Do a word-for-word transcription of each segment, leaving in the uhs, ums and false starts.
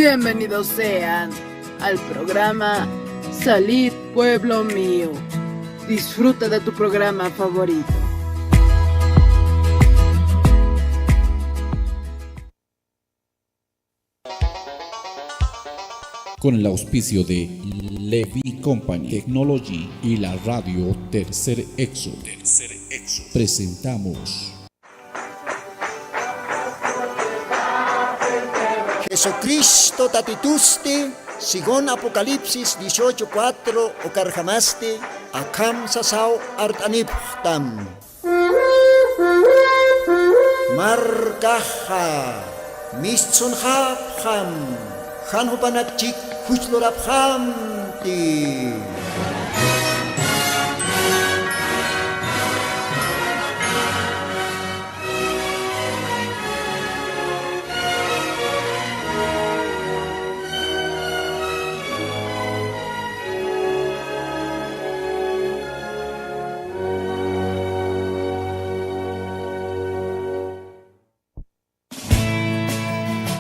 Bienvenidos sean al programa Salid Pueblo Mío. Disfruta de tu programa favorito. Con el auspicio de Levy Company Technology y la radio Tercer Éxodo, presentamos Jesucristo Tatitusti, según Apocalipsis dieciocho cuatro, ukarjamasti akham sasaw art'anipxtam. Markaxa mistsunxapxam, jan jupanak chik juchlurapxamti.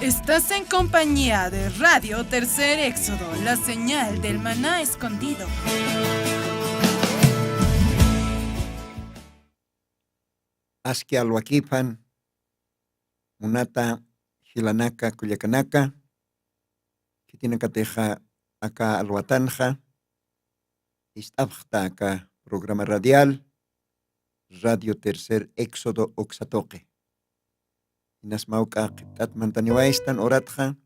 Estás en compañía de Radio Tercer Éxodo, la señal del maná escondido. Aski alwakiphan, munata jilanaka, kullakanaka, khitinakatixa aka alwatanxa, ist'apxta aka programa radial, Radio Tercer Éxodo uksa tuqi. Inas mawk'a qhipt'at mantaniwaystan uratxa,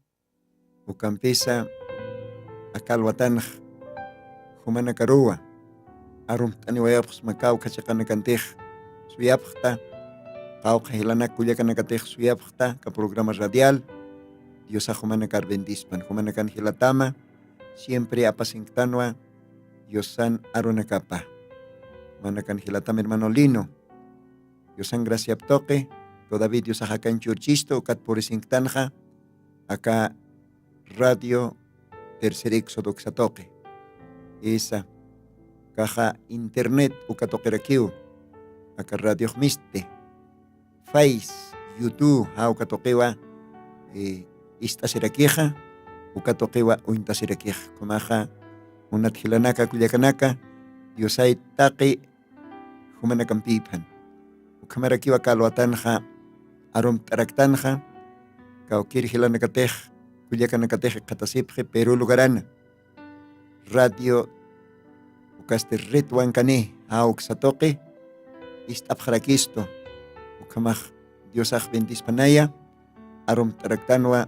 ukampisa aka alwatanx jumanakaruwa arumt'aniwayapxsma, kawkha chiqanakantix suyapxta, qawqha jilanak kullakanakatix suyapxta aka programa radial. Diosax jumanakar bendispan, jumanakan jilatama, siempre apasinktanwa Diosan arunakapa. Jumanakan jilatama hermano Lino. Diosan graciap tuqi, todavía Diosax akan churchistu, ukat purisinktanxa, aka Radio Tercer Éxodo uksa tuqi. Isa, kaxa internet uka tuqirakiw, aka radiox misti, Face, YouTube, jawka tuqiwa, eh, ist'asirakixa, uka tuqiwa uñt'asirakixa. Kumaxa, munat jilanaka, kullakanaka, Diosay taqi jumanakampïphan. Ukhamarakiwa aka alwatanxa arumt'araktanxa, kawkïr jilanakatix, kullakanakatix jikxatasipxi Perú lugarana. Radio ukasti Red Wankani, jawksa tuqi, ist'apxarakistu. Ukhamax Diosax bendispanaya, arumt'araktanwa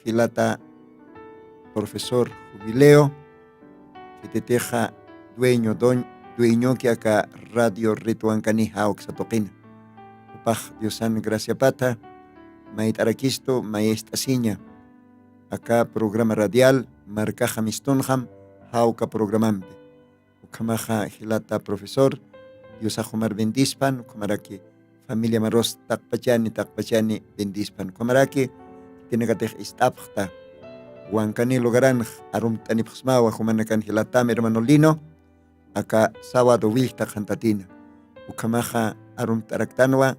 jilata profesor Jubileo, khititixa dueño, doñ-, dueñoki aka Radio Red Wankani jawksa tuqina. Jupax Diosan graciapata, mayt'arakistu, may ist'asiña aka programa radial Markaxa Mistunxam, jawka programampi. Ukhamaxa jilata profesor, Diosax jumar bendispan, ukhamaraki familia Marus taqpachani, taqpachani bendispan. Ukhamaraki, khitinakatix ist'apxta Wankani lugaranx arumt'anipxsmawa, jumanakan jilatam hermano Lino, aka sábado willtaq jantatina. Ukhamaxa arumt'araktanwa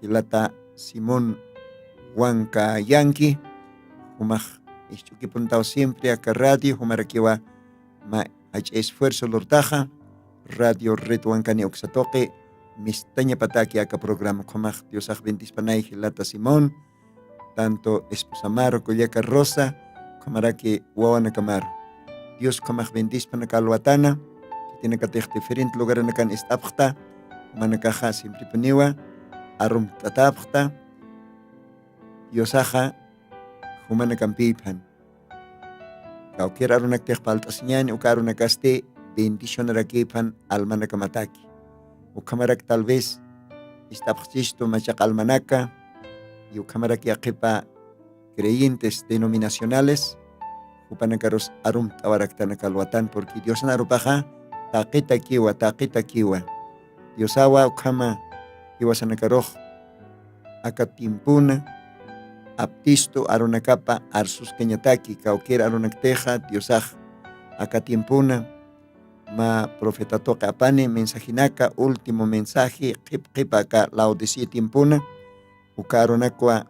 jilata Simón Wanka Yanki, jumax isch'ukipuntaw siempre aka radio, jumarakiwa mä jach'a esfuerzo lurtaxa, Radio Red Wankani uksa tuqi, mistañapataki aka programa. Ukhamax Diosax bendispanay jilata Simón, tanto esposa Maro, kullaka Rosa, ukhamaraki wawanaka Maro. Dios ukhamax bendispan aka alwatana, khitinakatix diferente lugaranakan ist'apxta, jumanakaxa siemprepuniwa arumt'atapxta, Diosaxa jumanakampïphan. Kawkïr arunaktix parlt'asiñäni, uka arunakasti bendicionarakïphan almanakamataki. Ukhamarak tal vez ist'apxchistu machaq almanaka, y ukhamaraki yaqhipa creyentes denominacionales, jupanakarus arumt'awaraktan aka alwatan, porque Diosan arupaxa taqitakiwa, taqitakiwa. Diosawa ukhama jiwasanakarux aka tiempona aptistu arunakapa arsuskañataki, kawkïr arunaktixa Diosax aka tiempona mä profeta tuqi apani, mensajinaka, último mensaje, qhip qhipa aka Laodicea tiempona, uka arunakwa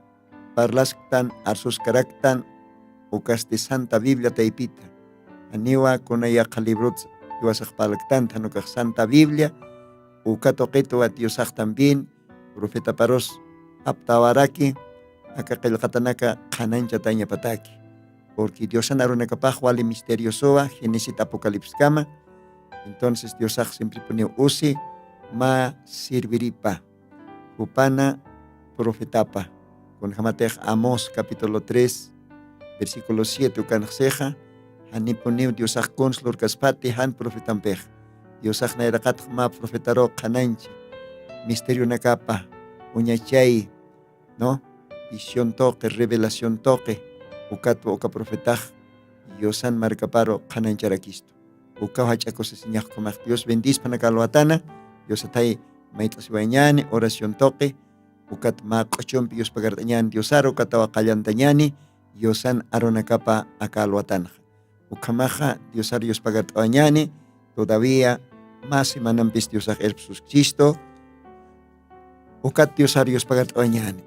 parlasktan, arsuskaraktan, ukasti Santa Biblia taypita. Janiwa kuna yaqha librut iwasax parlaktanta, jan ukax Santa Biblia, uka tuqitwa Diosax también profetaparus aptawaraki, aka qillqatanaka qhanañchatañapataki. Porque Diosan arunakapax wali misteriosowa, Génesis Apocalipsiskama. Entonces Diosax siemprepuniw usi mä sirviripa, jupana profetapa. Kunjamatix Amós capítulo tres, versículo siete ukanxsixa, janipuniw Diosax kuns lurkaspati jan profetampixa. Diosax nayraqatx mä profetaru qhanañchi, misterionakapa uñachayi, ¿no? Visión tuqi, revelación tuqi, ukatwa uka profetax Diosan markaparu qhanañcharakistu. Ukaw jach'a kusisiñax, ukhamax Dios bendispan aka alwatana. Diosatay mayt'asiwayañäni oración tuqi, ukat mä q'uchumpi yuspagart'añäni Diosaru, ukatawa qallantañäni Diosan arunakapa aka alwatanxa. Ukhamaxa Diosaru yuspagart'awayañäni, todavía mä semanampis Diosax irpsuskistu, ukat Diosaru yuspagart'awayañäni.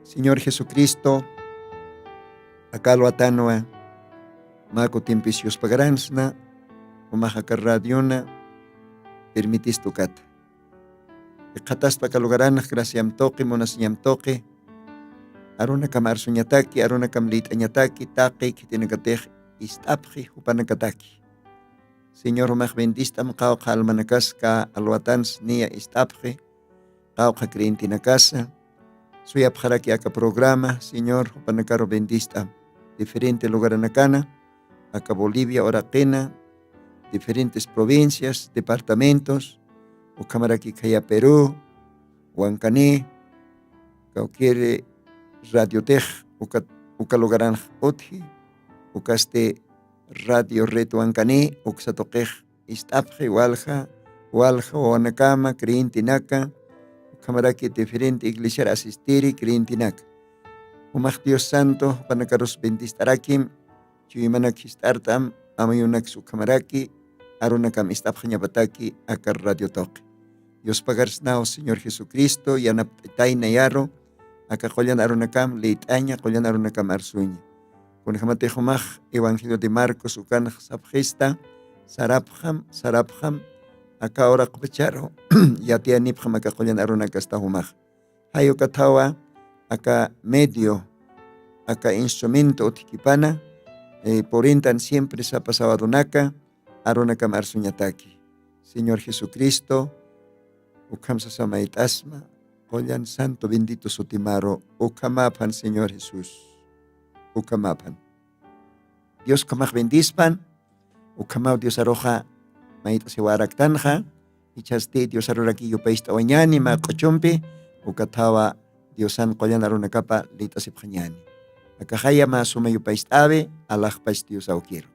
Señor Jesucristo, aka alwatanwa mä kutimpis yuspagaransna, jumax aka radiona permitistu ukata. Jikxatasta aka lugaranx graciam tuqi, munasiñam tuqi, arunakam arsuñataki, arunakam liyt'añataki, taqi khitinakatix ist'apxi jupanakataki. Señor, jumax bendist'am qawqha almanakas aka alwatans niya ist'apxi, qawqha creyentenakasa, suyapxaraki aka programa, Señor, jupanakaru bendist'am. Diferente lugaranakana, aka Bolivia uraqina, diferentes provincias, departamentos, ukhamaraki khaya Perú, Wankani, cualquier radiotix uka, uka lugaranx utji, ukasti Radio Red Wankani, uksa tuqix ist'apxi walja, walja wawanakama, creyentenaka, ukhamaraki diferente iglesiar asistiri, creyentenaka. Jumax Dios Santo, jupanakarus bendist'arakim, chuymanak jist'art'am, amayunaks ukhamaraki, arunakam ist'apxañapataki, aka radio tuqi. Yuspagarsnaw Señor Jesucristo, yanapt'itayna yaru, aka qullan arunakam liyt'aña, qullan arunakam arsuña. Kunjamatix jumax Evangelio de Marcos ukanx sapxista, sarapxam, sarapxam, aka uraqpacharu yatiyanipxam aka qullan arunakasta jumax. Jay ukathawa, aka medio, aka instrumento utjkipana, eh, purintan siempre sapa sabadonaka, arunakam arsuñataki. Señor Jesucristo, ukham sasa mayt'asma, qullan santo bendito sutimaru, ukhamaphan Señor Jesús, ukhamaphan. Dios ukhamax bendispan, ukhamaw Diosaruxa mayt'asiwaraktanxa, jichhasti Diosaruraki yupayst'awañäni mä q'uchumpi, ukathawa Diosan qullan arunakapa liyt'asipxañäni. Akaxaya mä suma yupayst'awi, alaxpach Dios awkiru.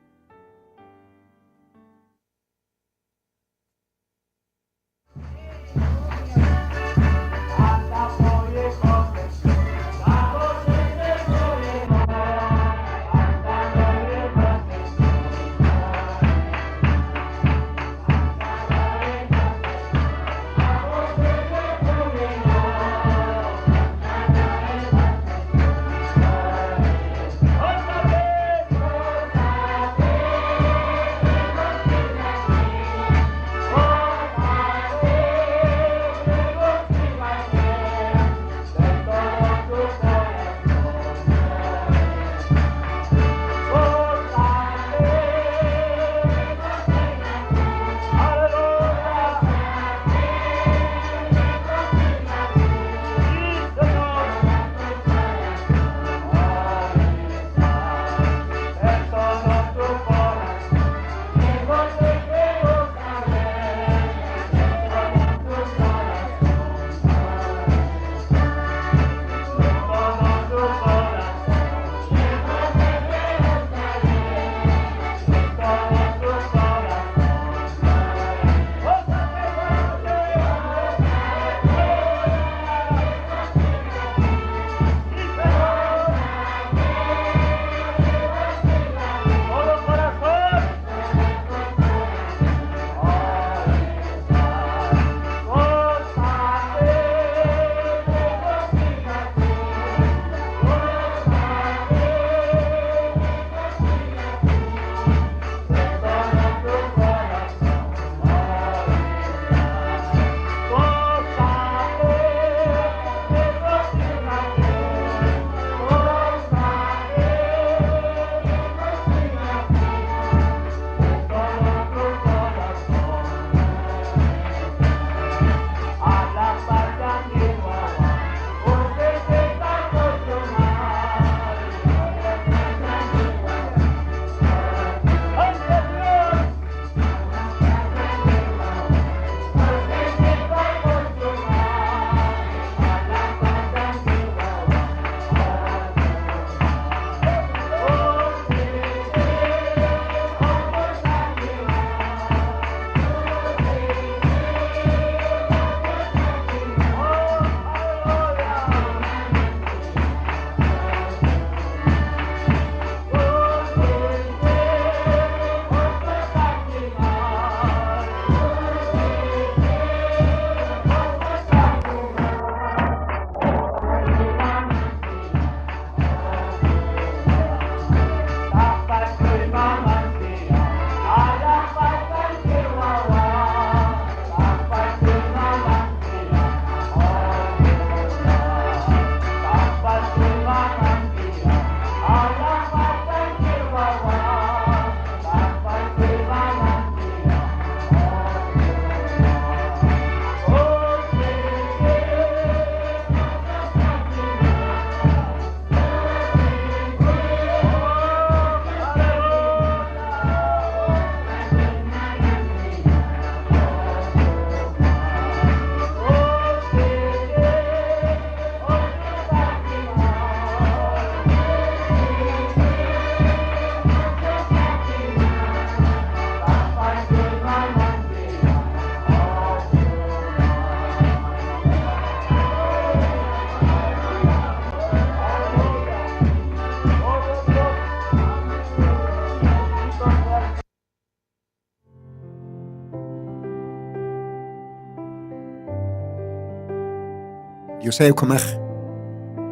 Diosay ukhamax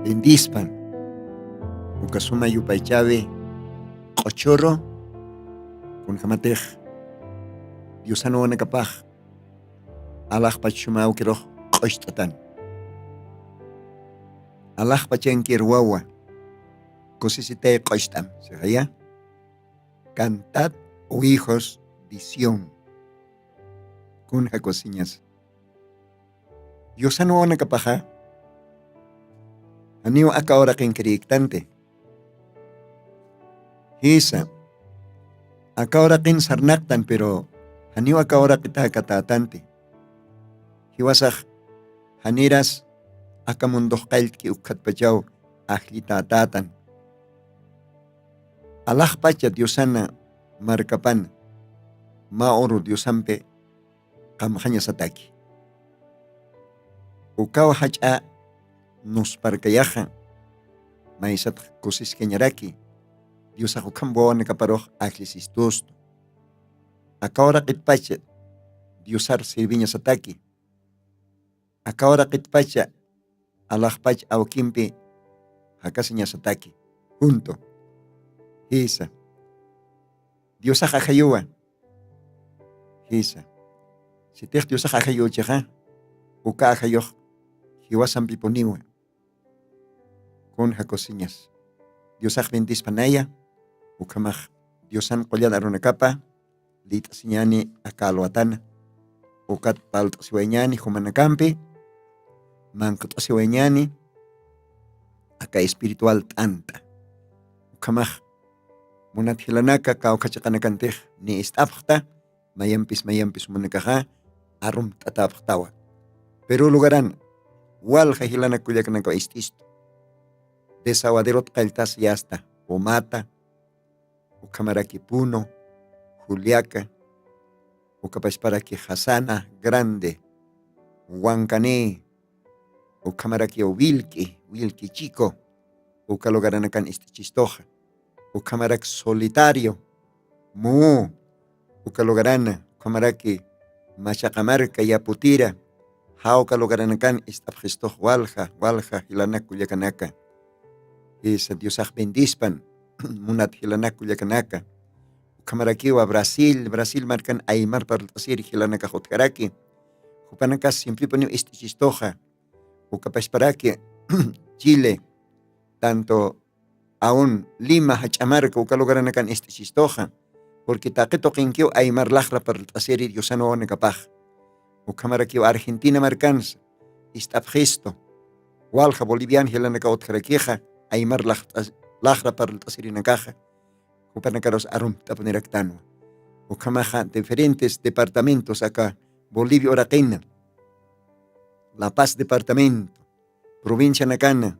bendispan. Uka suma yupaychawi q'uchuru kunjamatix diosan wawanakapax alaxpach suma awkirux q'ucht'atan. Alaxpachankir wawa kusisitay q'ucht'am sixaya. Cantad, oh hijos de Sión. Kunja kusiñas diosan wawanakapaxa janiw aka uraqinkirïktanti. Jisa aka uraqin sarnaqtan pero janiw aka uraqitäkatätanti. Jiwasax janiras aka mundux qalltki ukkhatpachaw ajllitätätan. Alaxpacha diosana markapan mä uru diosampi qamxañasataki. Ukaw jach'a nusparkayaxa maysatx kusiskañaraki. Diosax ukham wawanakaparux ajllisistustu. Aka uraqitpacha diosar sirviñasataki. Aka uraqitpacha alaxpach awkimpi jakasiñasataki junto. Jisa diosax ajayuwa. Jisa sitix diosax ajayuchixa uka ajayux jiwasampipuniwa. Kun jakusiñas diosax bendispanaya. Ukhamax diosan qullan arunakapa lït'asiñani aka alwatana ukat palt'asiwañani jumanakampi manqt'asiwañani aka espiritual t'ant'a. Ukhamax munat jilanaka kawkha chiqanakantix ni ist'apxta. Mayampis mayampis munakaxa arumt'atapxtawa. Peru lugaran walja jilanak kullakanakaw ist'istu. Desawaderot qalltas yasta umata ukhamaraki puno juliaka ukapasparaki jasana grande wankani ukhamarakiw willki willki chiko uka lugaranakan ist'ichistuxa. Ukhamarak solitario muu uka lugarana ukhamaraki machaqamarka yaputira jawka lugaranakan ist'apxistux walja walja jilanak kullakanaka. Jisa diosax bendispan munat jilanak kullakanaka. Ukhamarakiwa brasil brasil markan aymar parlt'asir jilanakax utjaraki. Jupanakas simpripuniw ist'ichistuxa ukapasparaki chile tanto aun lima jach'amarka uka lugaranakan ist'ichistuxa. Purqui taqi tuqinkiw aymar laqra parlt'asiri diosan wawanakapax ukhamarakiw argentina markansa ist'apxistu. Walja bolivian jilanakaw utjarakixa aymar laqra parlt'asirinakaxa jupanakarus arumt'apuniraktanwa. Ukhamaxa diferentes departamentos aka bolivia uraqina la paz departamento provincianakana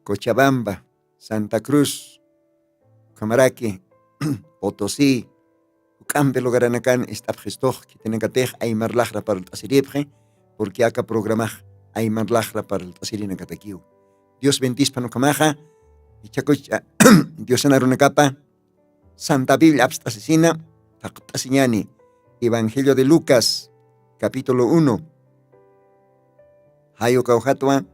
cochabamba santa cruz ukhamaraki potosí juk'ampi lugaranakan ist'apxistux khitinakatix aymar laqra parlt'asiripxi. Purqui aka programax aymar laqra parlt'asirinakatakiw. Dios bendispan ukhamaxa ichakucha diosan arunakapa santa biblia apst'asisina thaqt'asiñani evangelio de lucas capítulo uno. Jayu kawjatwa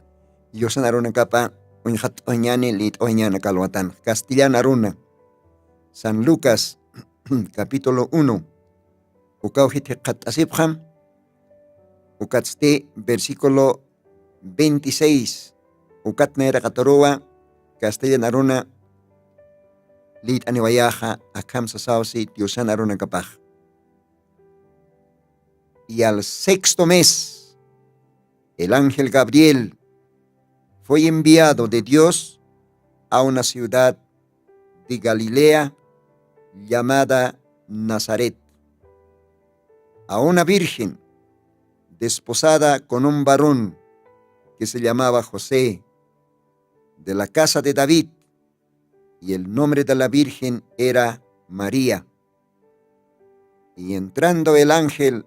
diosan arunakapa uñxatt'awañani lït'awañana kalwatan castellan aruna san lucas capítulo uno ukaw jit jikxatt'asipxam. Ukatsti versículo veintiséis ukat nayraqataruwa castellan aruna lït'aniwayaxa akham sasawsi diosan arunakapax. Y al sexto mes el ángel gabriel fue enviado de dios a una ciudad de galilea llamada nazaret, a una virgen desposada con un varón que se llamaba josé, de la casa de david, y el nombre de la virgen era maría. Y entrando el ángel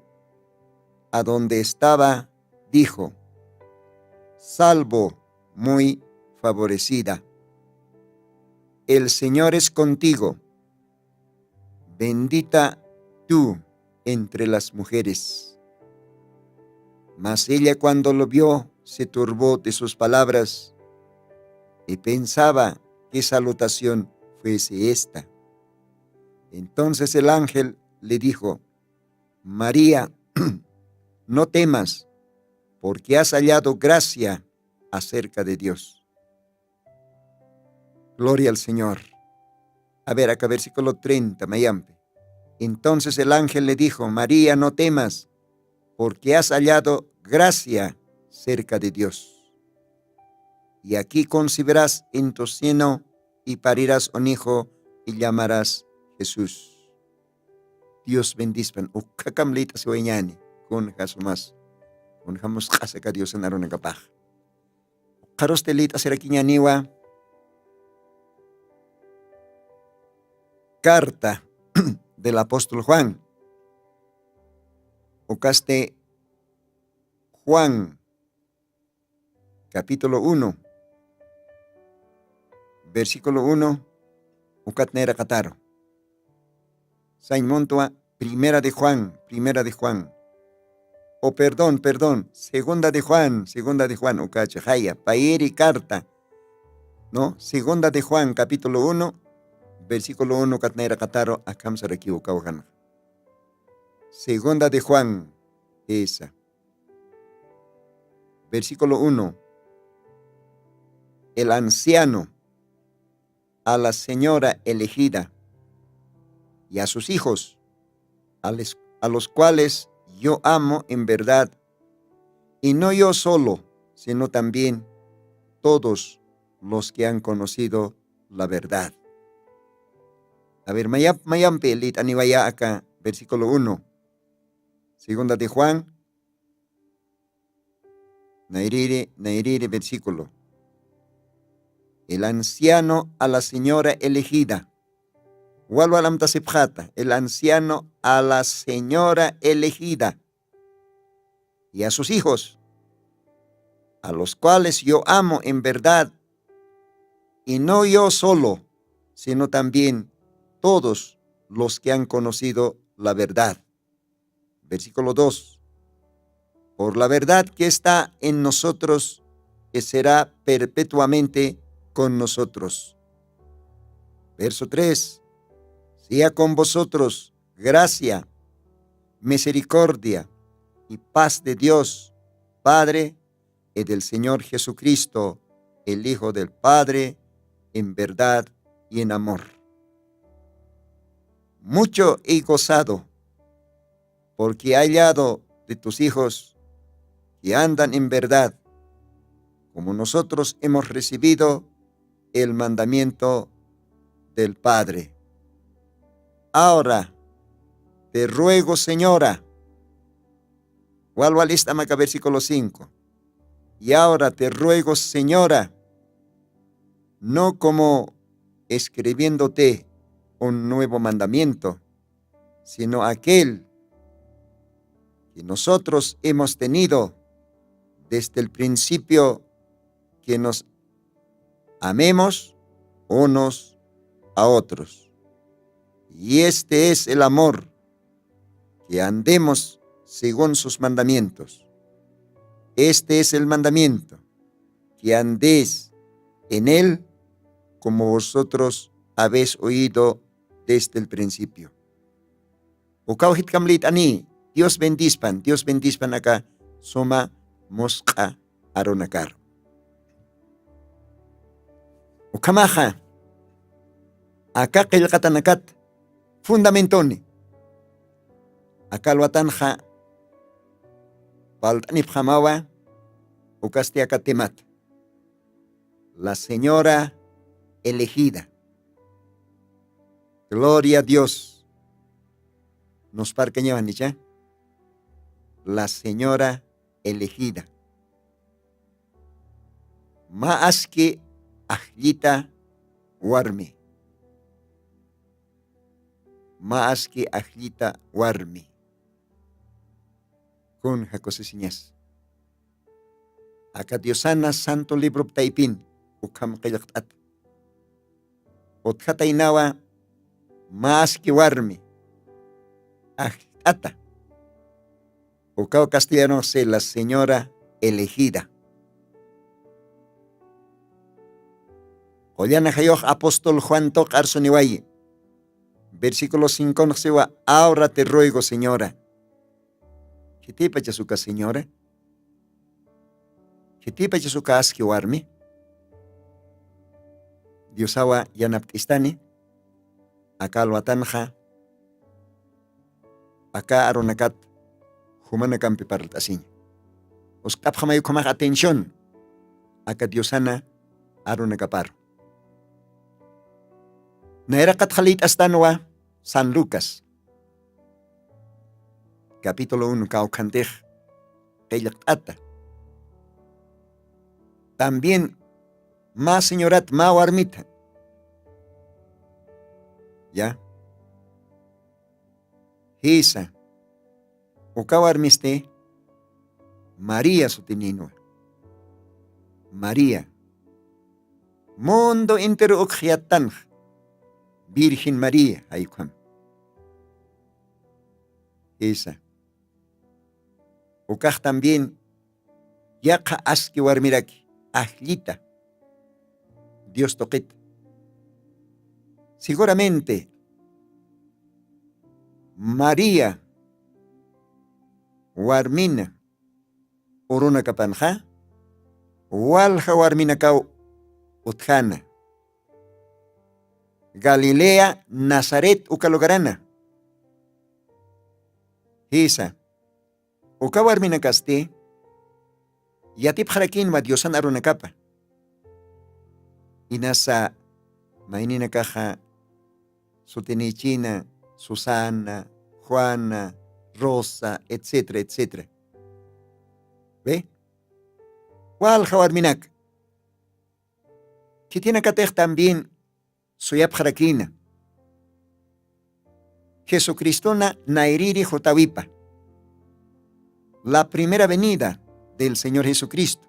a donde estaba dijo, salvo, muy favorecida, el señor es contigo, bendita tú entre las mujeres. Mas ella cuando lo vio se turbó de sus palabras y pensaba qué salutación fuese esta. Entonces el ángel le dijo: María, no temas, porque has hallado gracia acerca de Dios. Gloria al Señor. A ver, acá versículo treinta, mayampi. Entonces el ángel le dijo: María, no temas, porque has hallado gracia cerca de Dios. Y aquí concebirás en tu seno y parirás un hijo y llamarás Jesús. Dios bendispan, ukhakam lït'asiwayañäni, kunja sumas, kunja musq'asa aka Diosan arunakapax. Qharusti lït'asirakiñäniwa carta del apóstol Juan, ukasti Juan, capítulo uno, versículo uno, ukat nayraqataru. Sañ muntwa, Primera de Juan, Primera de Juan. O perdón, perdón, Segunda de Juan, Segunda de Juan, ukachi jaya, payiri carta, ¿no? Segunda de Juan, capítulo uno, versículo uno, ukat nayraqataru, akham sarakiw ukaw jana. Segunda de Juan, esa. Versículo uno. El anciano, a la señora elegida y a sus hijos, a les-, a los cuales yo amo en verdad, y no yo solo, sino también todos los que han conocido la verdad. A ver, mayap-, mayampi lït'aniwayä aka versículo uno. Segunda de Juan, nayriri, nayriri versículo. El anciano a la señora elegida. Walwal amtasipxata, el anciano a la señora elegida y a sus hijos, a los cuales yo amo en verdad, y no yo solo, sino también todos los que han conocido la verdad. Versículo dos. Por la verdad que está en nosotros, que será perpetuamente con nosotros. Verso tres. Sea con vosotros gracia, misericordia y paz de Dios, Padre, y del Señor Jesucristo, el Hijo del Padre, en verdad y en amor. Mucho he gozado, porque he hallado de tus hijos que andan en verdad, como nosotros hemos recibido el mandamiento del Padre. Ahora te ruego, señora, walwal ist'amaka versículo cinco. Y ahora te ruego, señora, no como escribiéndote un nuevo mandamiento, sino aquel que nosotros hemos tenido desde el principio, que nos amemos unos a otros. Y este es el amor, que andemos según sus mandamientos. Este es el mandamiento, que andéis en él como vosotros habéis oído desde el principio. Ukaw jitkam lït'ani, Dios bendispan, Dios bendispan aka suma musq'a arunakar. Ukhamaxa, aka qillqatanakat fundamentoni. Aka alwatanxa palt'anipxamawa, ukasti aka temat. La señora elegida. Gloria a Dios. Nos parkañawan icha. La señora elegida. Ma aski ajllita warmi. Ma aski ajllita warmi. Kun jakusisiñas. Aka Diosana santo libro taypin ukham qillqt'at. Utjataynawa ma aski warmi. Ajllt'ata. Ukaw castellano se la señora elegida. Qullana jayux apóstol juan tuq arsuniwayi. Versículo cinconxsiwa, ahora te ruego señora. Khitipachasuka señora? Khitipachasuka aski warmi? Diosawa yanapt'istani. Aka alwatanxa aka arunakat jumanakampi parlt'asiña. Uskt'apxamay ukhamax atención aka diosana arunakaparu. Nayraqat xalït'astanwa san lucas capítulo uno kawkhantix qillqt'ata. También mä señorat mä warmitha ya jisa uka warmisti maría sutininwa. María mundo entero ukxyattanx virgen maría jaykham. Jisa ukax también yaqha aski warmiraki ajllita dios tuqita. Seguramente maría warmina urunakapanxa walja warminakaw utjana galilea nazaret uka lugarana. Jisa uka warminakasti yatipxarakinwa diosan arunakapa. Inasa mayninakaxa sutinichina susana, juana, rosa, etcétera etcétera. Be walja warminaka khitinakatix también suyapxarakina jesucristona nayriri jutawipa la primera venida del señor jesucristo.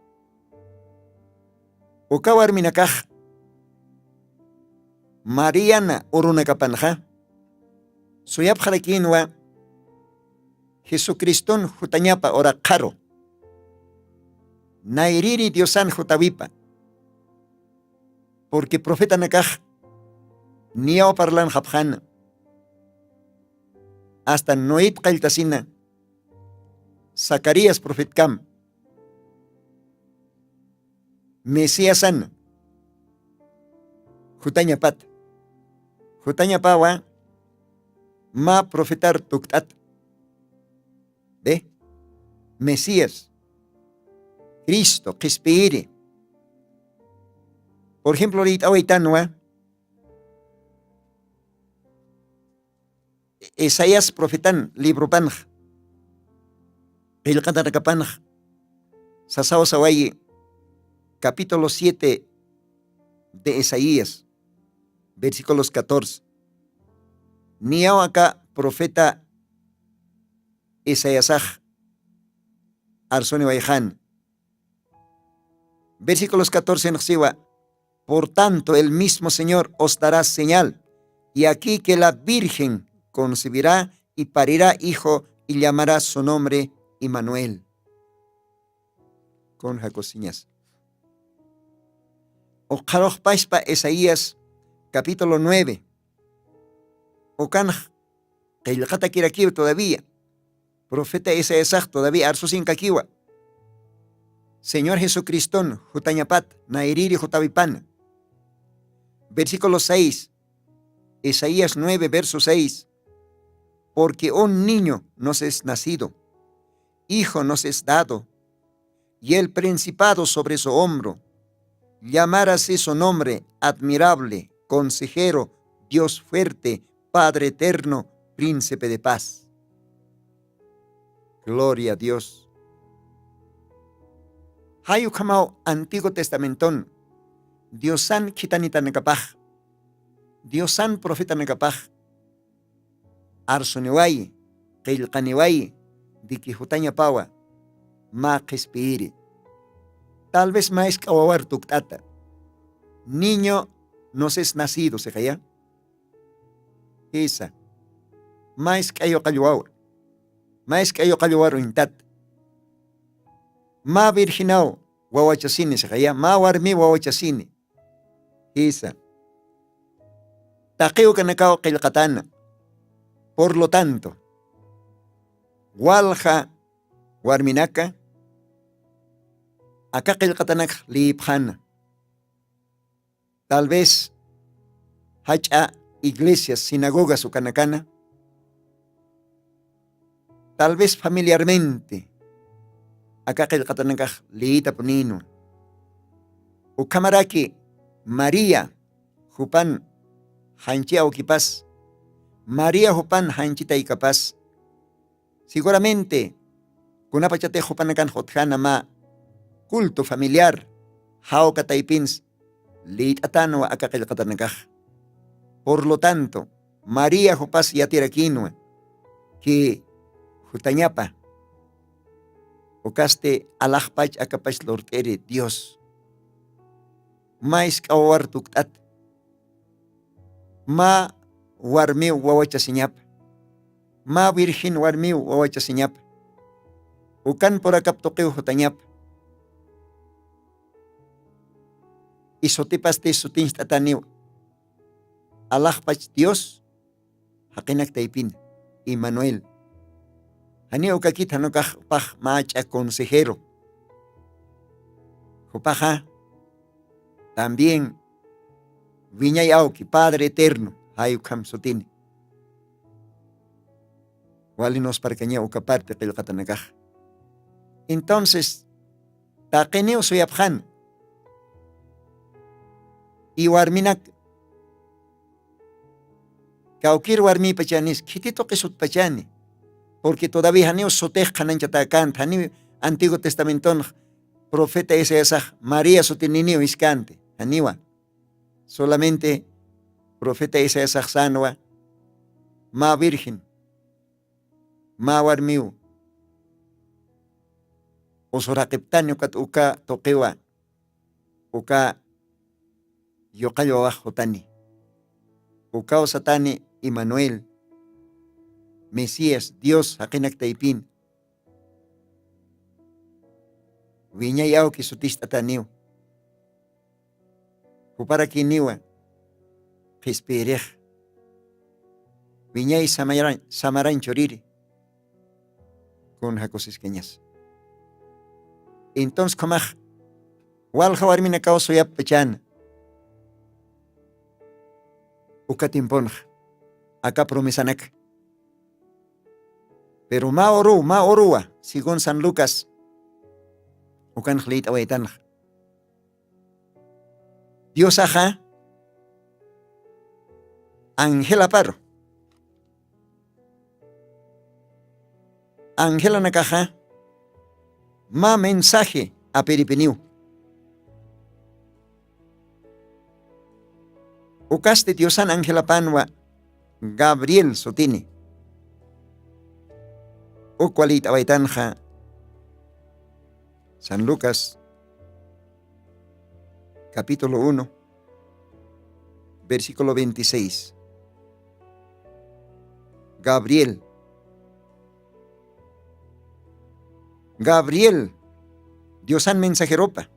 Uka warminakax mariana urunakapanxa suyapxarakinwa jesucriston jutañapa uraqxaru nayriri diosan jutawipa. Porque profetanakax niyaw parlanxapxana asta noit qalltasina zacarías profetkama mesiasana jutañapata jutañapawa mä profetar tukt'ata. Be mesías cristo qhispiyiri. Por ejemplo riyt'awaytanwa isaías profetan libropanx qillqatanakapanx sasaw sawayi capítulo siete de isaías versículos catorce. Niyaw aka profeta isaiasax arsuniwayxan. Versículos catorce nxsiwa por tanto el mismo señor os dará señal y aquí que la virgen concebirá y parirá hijo y llamará su nombre emanuel. Con jacusiñas uqharuxpashpa isaías capítulo nueve ukanx qillqatakirakiw todavía profeta isaiasax todavía arsusinkakiwa señor jesucriston jutañapat nayriri jutawipana. Versículo seis isaías nueve verso seis. Porque un niño nos es nacido, hijo nos es dado, y el principado sobre su hombro. Llamarase su nombre admirable, consejero, dios fuerte, padre eterno, príncipe de paz. Gloria a dios. Jay ukhamaw antiguo testamenton diosan khithanitanakapax diosan profetanakapax arsuniwayi qillqaniwayi diki jutañapawa mä qhispiyiri. Tal vez mä isk'a wawar tukt'ata niño nos es nacido sixaya. Jisa mä isk'a yuqallwawa mä isk'a yuqallwar uñtat mä virginaw wawachasini sixaya mä warmi wawachasini. Jisa. Taqiw kanakaw qillqatana. Por lo tanto, walja warminaka aka qillqatanakx liyipxana. Tal vez jach'a iglesias sinagogas ukanakana, tal vez familiarmente aka qillqatanakax liyitapuninwa. Ukhamaraki maría jupan janchi awkipas, maría jupan janchi taykapas, seguramente kunapachatix jupanakan jutjana mä culto familiar jawka taypins lït'atanwa aka qillqatanakax. Por lo tanto, maría jupas yatirakinwa ki jutañapa ukasti alaxpach akapach lurt'iri dios. Mä isk'awawar tukt'at mä warmiw wawachasiñapa, mä virgen warmiw wawachasiñapa, ukan purakap tuqiw jutañapa. Isutipasti sutincht'ataniw alaxpach dios jaqinak taypin, emanuel. Janiw ukakit janukax upax mach'a consejero. Jupaxa también wiñay awki padre eterno jayukham sutini. Wali nusparkaña uka parte qillqatanakax. Entonces taqiniw suyapxan iwarminak kawkir warmïpachanis khiti tuqi sutpachani. Purqui todavía janiw sutix qhananchatäkänti janiw antiguo testamentonx profeta isaiasax maría sutininiw iskanti. Janiwa solamente profeta isaiasax sänwa mä virgen mä warmiw usuraqiptani ukat uka tuqiwa uka yuqallwawax jutani. Ukaw satani emanuel mesías dios jaqinak taypin. Wiñay awki suticht'ataniw juparakiniwa qhispiyirix wiñay samaran churiri. Kun jakusiskañas entonces khumax walja warminakaw suyapachäna uka tiemponxa aka promesanaka. Pero mä uruw mä uruwa según san lucas ukanx liyt'awaytanxa. Diosaxa angelaparu angelanakaxa mä mensaje apiripiniw. Ukasti diosan angelapanwa gabriel sutini. Ukwa liyt'awaytanxa san lucas capítulo uno versículo veintiséis. Gabriel gabriel diosan mensajeropa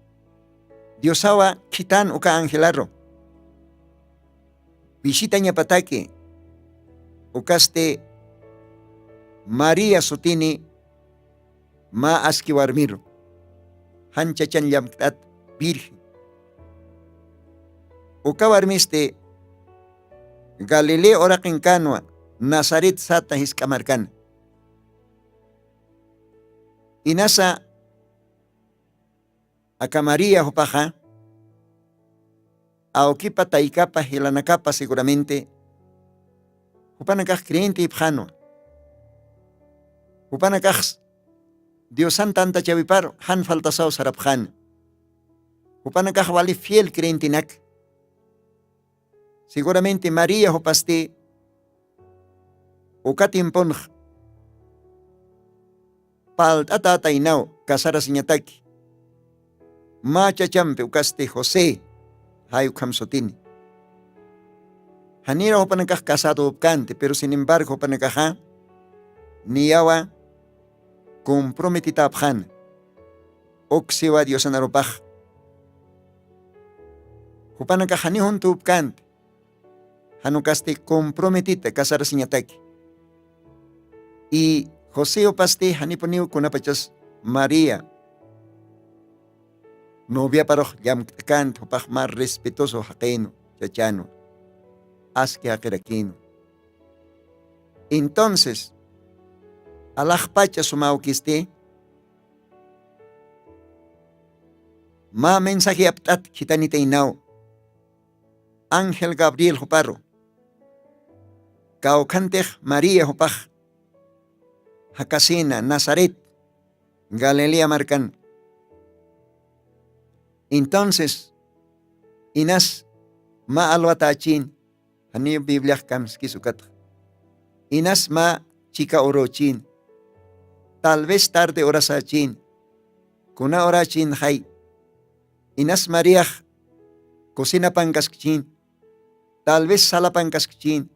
diosawa khitan uka angelaru visitañapataki. Ukasti maría sutini mä aski warmiru jan chachan llamkt'at virgen. Uka warmisti galilea uraqinkanwa nazaret sata jisk'amarkana. Inasa aka maría jupaxa awkipa taykapa jilanakapa seguramente jupanakax creyente ipxanwa. Jupanakax diosan tantachawipar jan faltasaw sarapxana. Jupanakax wali fiel creyentenak seguramente maría jupasti uka tiemponx palt'atätaynaw casarasiñataki mä chachampi ukasti josé jay ukham sutini. Janira jupanakax casadopkanti pero sin embargo jupanakaxa niyawa comprometitapxana uksiwa diosanarupax. Jupanakax janiw juntupkänti, janukasti comprometita casarasiñataki. Y josé jupasti janipuniw kunapachas maría noviaparux llamk't'känti jupax mä respetoso jaqïnu, chachänu, aski jaqirakïnu. Entonces alaxpacha sumawkisti mä mensaje apt'at khitanitaynaw ángel gabriel juparu. Kawkhantix maría jupax jakasina nazaret, galilea markan. Entonces inas mä alwatächin, janiw bibliax kamskis ukatxa, inas mä chika urüchin, tal vez tarde urasächin, kuna urachinxay, inas mariax cocinapankaskchin, tal vez salapankaskchin.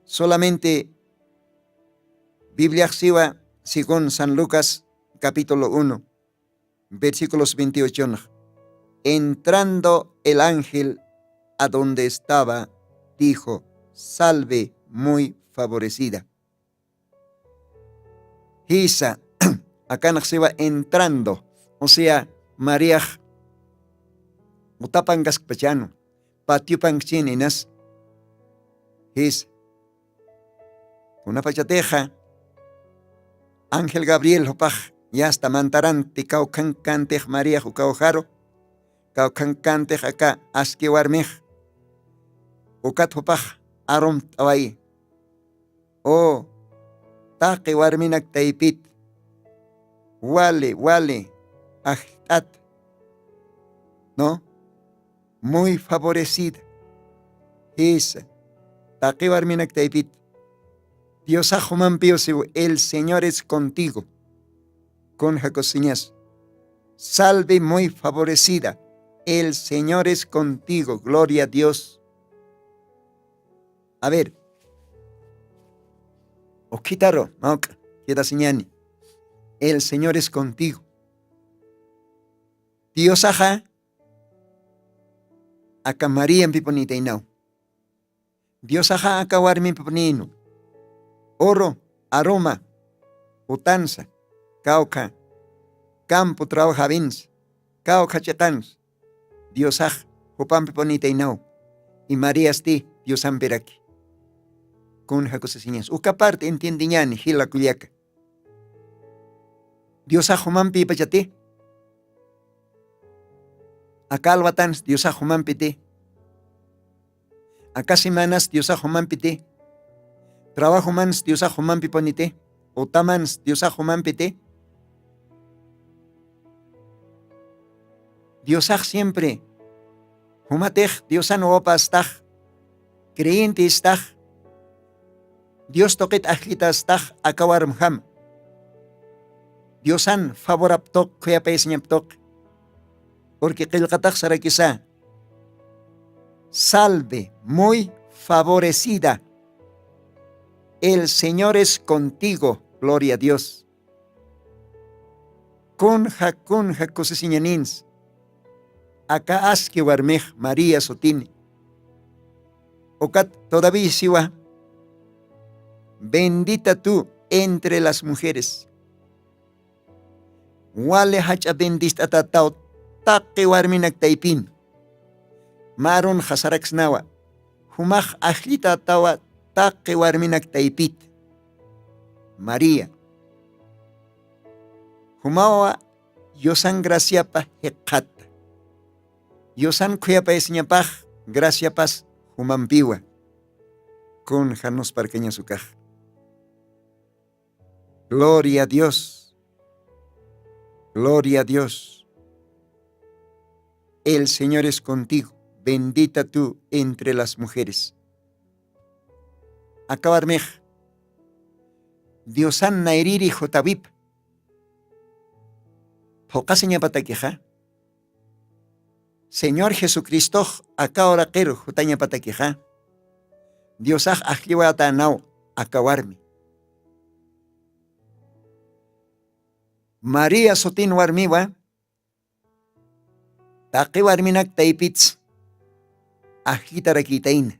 Solamente bibliaxsiwa según san lucas capítulo uno, versículos veintiocho, entrando el ángel a donde estaba, dijo: "Salve, muy favorecida". Jisa, akanxsiwa entrando, o sea, mariax utapankaskpachanu, patiopankchin inas. Jisa, kunapachatixa ángel gabriel jupax yasta mantaranti kawkhankantix mariax ukawjaru, kawkhankantix aka aski warmix, ukat jupax arumt'awayi. O, taqi warminak taypit, wali wali ajllt'at, no, muy favorecida. Jisa, taqi warminak taypit, diosax jumampiw siw el señor es contigo. Kunja kusiñas, salve muy favorecida, el señor es contigo, gloria a dios. A ver, ukhitaru mawk'a, quedasiñani, el señor es contigo. Diosaxa aka mariampipunitaynaw. Diosaxa aka warmimpipunïnu, uru, aruma, utansa, kawkha, campo trabajawinsa, kawkha chiqansa. Diosax jupampipunitaynaw. Y mariasti diosampiraki. Kun jakusisiñas uka parte entiendiñani jila kullaka. Diosax jumampipachati, aka alwatansa diosax jumampiti, aka semanas diosax jumampiti, trabajomansa diosax jumampipuniti, utamansa diosax jumampiti. Diosax siempre jumatix diosan wawapastax, creyentistax, dios tuqit ajllitastax aka warmjama. Diosan favoraptuq khuyapayasiñaptuq. Purqui qillqatax sarakisa, salve muy favorecida, el señor es contigo, gloria a dios. Kunja kunja kusisiñanins, aka aski warmix maría sutini. Ukat todavía siwa, bendita tú entre las mujeres. Wali jach'a bendist'atataw taqi warminak taypin. Marun jasaraksnawa, jumax ajllitatawa taqi warminak taypit. María, jumawa yusan graciapa jiqhata, yusan khuyapayasiñapax graciapas jumampiwa. Kun janusparkañasukax. Gloria a dios. Gloria a dios. El señor es contigo, bendita tú entre las mujeres. Aka warmix diosan nayriri jutawip phuqasiñapatakixa, señor jesucristox aka uraqiru jutañapatakixa, diosax ajlliwatanaw aka warmi. María sutin warmiwa taqi warminak taypits ajllitarakïtayna.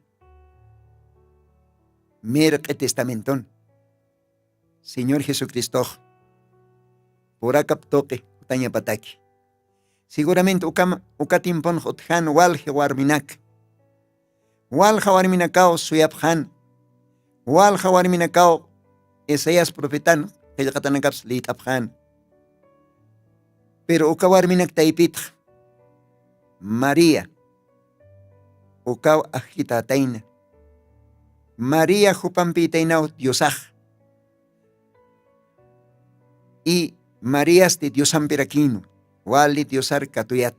Mirq'i testamentun señor jesucristox purakap tuqi jutañapataki. Seguramente ukam uka tiemponx utjan walji warminak walja warminakaw suyapxan walja warminakaw isaías profetan qillqatanakaps lït'apxan. Pero uka warminak taypitx maría ukaw ajllitätayna. María jupampïtaynaw diosax y mariasti diosampirakïnwa wali diosar katuyat.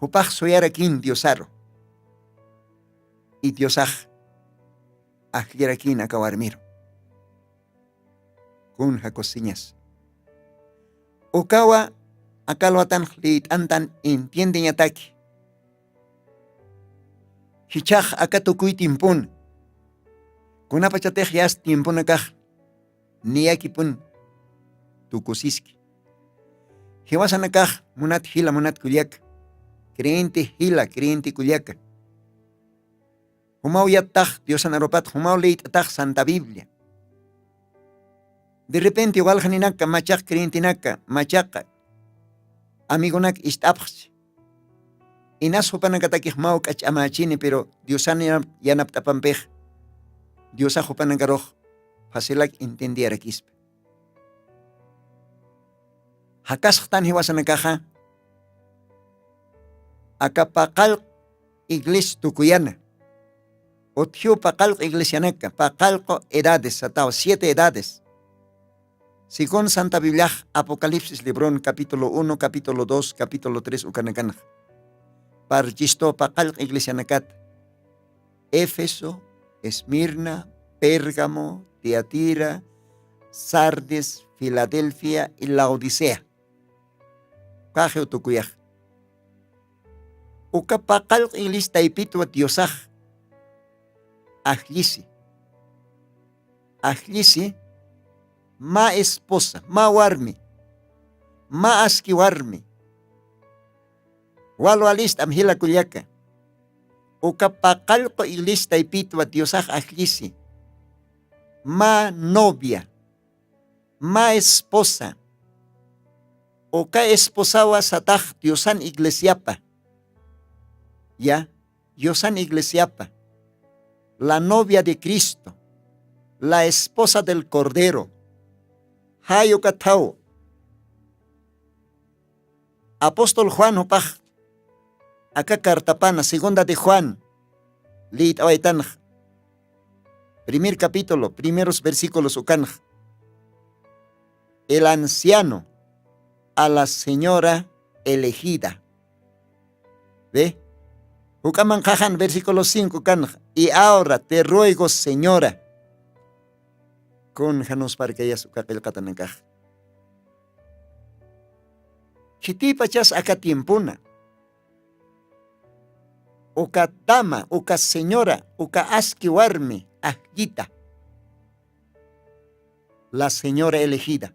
Jupax suyarakin diosaru y diosax ajllirakïn aka warmiru. Kun jakusiñas ukawa akalwatanx lït'antan entiendeñataki. Jichhax aka tukuy timpun kunapachatix yas timpunakax niyakipun tukusiski. Jiwasanakax munat jila munat kullaka creyente jila creyente kullaka jumaw yattax diosan arupat jumaw liyt'atax santa biblia. Derrepente waljaninaka machaq creyentenaka machaqa amigonak ist'apxchi. Inas jupanakatakix mawk'a ch'amächini pero diosan yanapt'apampix diosax jupanakarux facilak entiendeyarakispa. Jakasxtan jiwasanakaxa aka paqallq iglesia tukuyana. Utjiw paqallq iglesianaka paqallqu edades sataw siete edades. Según santa bibliax apocalipsis libron capítulo uno capítulo dos capítulo tres ukanakanxa parchistuw paqallq iglesianakat éfeso, esmirna, pérgamo, tiatira, sardis, filadelfia y laodicea. Kaxiw tukuyax uka paqallq iglis taypitwa diosax ajllisi. Ajllisi mä esposa mä warmi mä aski warmi. Walwalist'am jila kullaka uka paqallqu iglis taypitwa diosax ajllisi. Mä novia mä esposa uka esposawa satax diosan iglesiapa. Ya diosan iglesiapa la novia de cristo la esposa del cordero. Jay uka thaw apóstol juan jupax aka cartapana segunda de juan liyt'awaytanx primer capítulo primeros versículos ukanx el anciano a la señora elegida. Ve juk'aman qhaxan versículo cinco kanx y ahora te ruego señora. Kun janusparkayas uka qillqatanakax khitipachas aka tiempuna uka dama uka señora uka aski warmi ajllita la señora elegida.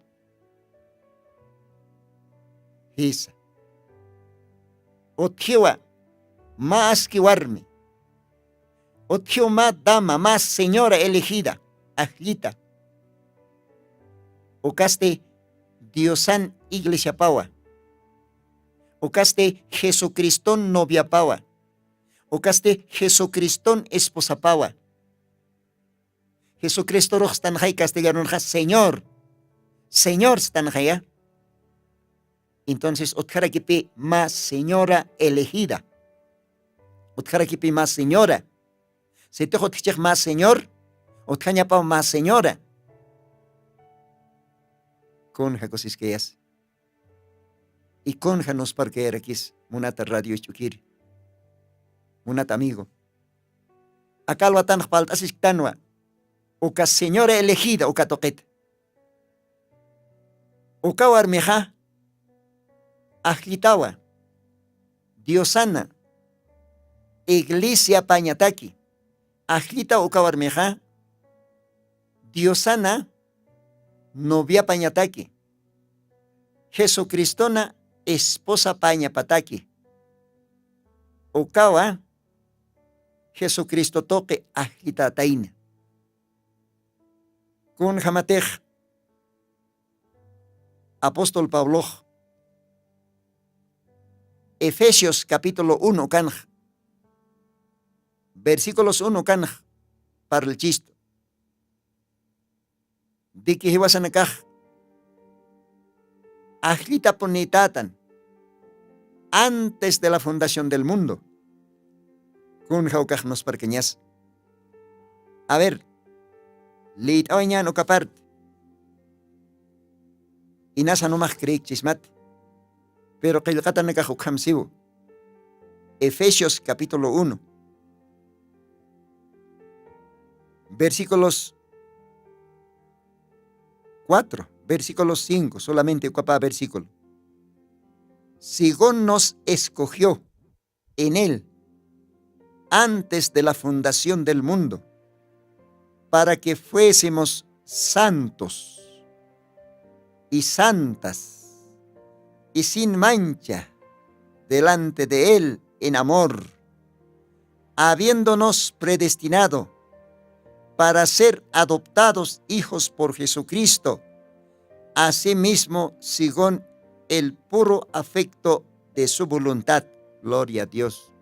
Jisa utjiwa mä aski warmi utjiw mä dama mä señora elegida ajllita. Ukasti diosan iglesiapawa ukasti jesucriston noviapawa ukasti jesucriston esposapawa. Jesucristorux stanxay castellanonxa señor señor stanxaya. Entonces utjarakipi mä señora elegida utjarakipi mä señora. Sitix utjchix mä señor utjañapaw mä señora. Kunja kusiskayas y kunja nusparkayarakis munata radio isch'ukiri munata amigo. Aka alwatanx palt'asisktanwa uka señora elegida uka tuqita uka warmixa ajllitawa diosana iglesiapañataki ajllitaw uka warmixa diosana noviapañataki jesucristona esposapañapataki ukawa Jesucristo tuqi ajllitatayna. Kun jamatix apóstol pablox efesios capítulo uno kanx versículos uno kanx parlchistu. Diki jiwasanakax ajllitapunitatan antes de la fundación del mundo. Kun jawkax nusparkañas? A ver, liyt'awañan uka parte. Inasa numax creekchismat. Pero qillqatanakax ukhamsiw. Efesios capítulo uno, versículos cuatro, versículos cinco solamente ukapa versículo. Según nos escogió en él antes de la fundación del mundo, para que fuésemos santos y santas y sin mancha delante de él en amor, habiéndonos predestinado para ser adoptados hijos por Jesucristo, asimismo según el puro afecto de su voluntad. Gloria a Dios.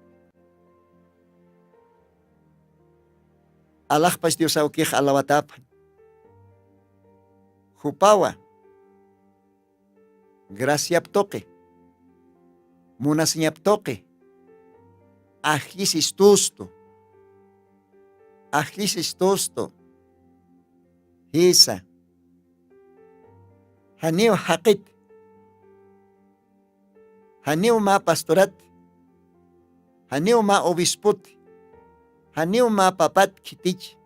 Alaxpach diosawkix alawatapxan. Jupawa graciap tuqi, munasiñap tuqi, ajllisistustu, ajllisistustu. Jisa. Janiw jaqit, janiw mä pastorat, janiw mä obisput, janiw mä papat khitich.